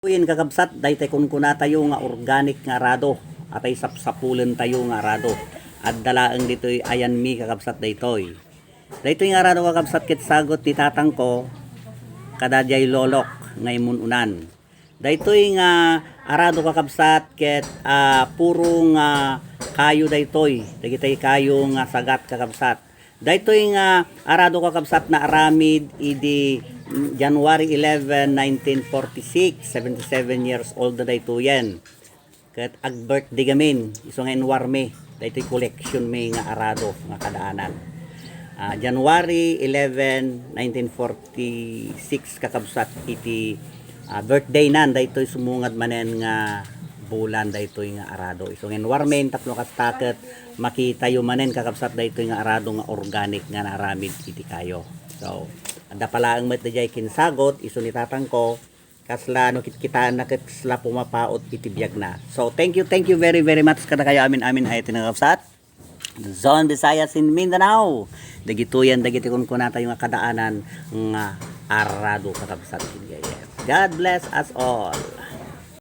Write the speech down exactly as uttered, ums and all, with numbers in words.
Wen, kakabsat, daytay kunkunatayo nga organic nga arado, atay sapsapulentayo nga arado. Adda laeng ditoy ayanmi, kakabsat, daytoy. Daytoy nga arado, kakabsat, ket sagut ni tatangko, kada diay lolok nga immun-unan. Daytoy nga arado, kakabsat, ket, ah, puro nga kayo daytoy. Dagitay kayo nga sagat, kakabsat. Daytoy nga arado, kakabsat, naaramid idi January eleven, nineteen forty-six, seventy-seven years old na daytoyen. Ket ag-birthday gamin, isu nga inwarmi, daytoy collection mi nga arado nga kadaanan. Ah, January eleven, nineteen forty-six, kakabsat, iti, ah, birthday nan, daytoy sumungad manen nga bulan, daytoy nga arado. Isu nga inwarmi, tapno kasta ket makitayo manen, kakabsat, daytoy nga arado nga organic nga naaramid iti kayo. So, adda pa laeng met daydiay kinsagut, isu ni tatangko, kasla no kitkitaenna ket kasla pumapaut iti biagna. So, thank you, thank you very, very much kadakayo amin-amin ay tinagabsat. Luzon, Visayas, and Mindanao. Dagitoyen dagiti kunkunatayo nga kadaanan nga arado, kakabsat, ken gayyem. God bless us all.